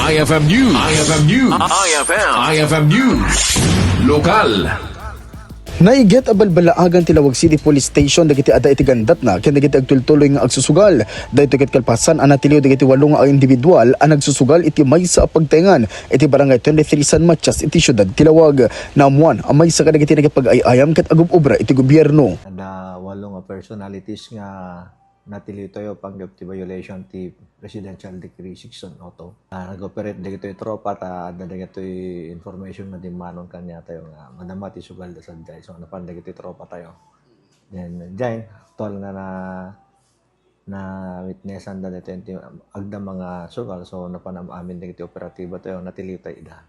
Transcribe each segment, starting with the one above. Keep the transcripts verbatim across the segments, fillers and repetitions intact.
I F M News. I F M News. I F M. I F M News. Lokal. Naiget a balbalaagan ti Laoag City Police Station dagiti adda iti gandatna ken dagiti agtultuloy nga agsusugal. Daytoy ket kalpasan a natiliw dagiti walo nga individual a nagsusugal iti maysa a pagtaengan iti Barangay twenty-three San Matias iti siudad ti Laoag. Naammuan a maysa kadagiti nagpag-ay-ayam ket agub-obra iti gobierno. Adda walo nga personalities nga natiliw tayo panggap ti violation ti Presidential Decree sixteen oh two. Ah, nag-operate dagitoy tropa ta adda dagitoy information nga dimmanon kaniatayo nga madama ti sugal da sadiay. So, napan dagitoy tropa tayo. Then, diay, aktual nga na, na witnessan da dito yung agda mga sugal. So, napan am-amin dagitoy operatiba tayo, natiliw tayo ida.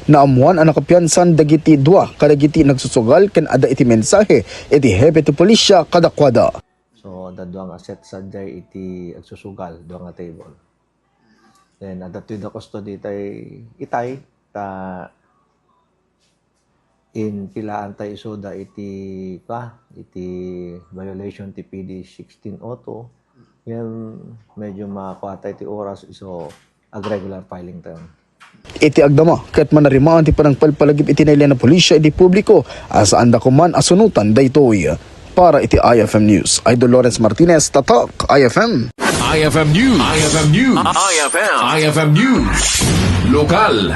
Naammuan a nakapiansan dagiti dua kadagiti nagsusugal ken adda iti mensahe iti hepe ti pulisya kadakuada. So, adda dua nga set sadiay iti agsusugal, dua nga table. Then, adda toy da custody tay itay, ta in pilaan tay isuda iti, pa, iti violation ti P D sixteen oh two. Yan, medyo makuha tay ti oras, so, ag regular filing tayo. Iti agdama, ket manarimaan ti panangpalpalagip iti nailian a pulisya iti publiko, a saan da koman a sunotan daytoy. Para iti I F M News, Idol Lawrence Martinez, Tatak, I F M. I F M News. I F M News. I F M. I F M News. Lokal.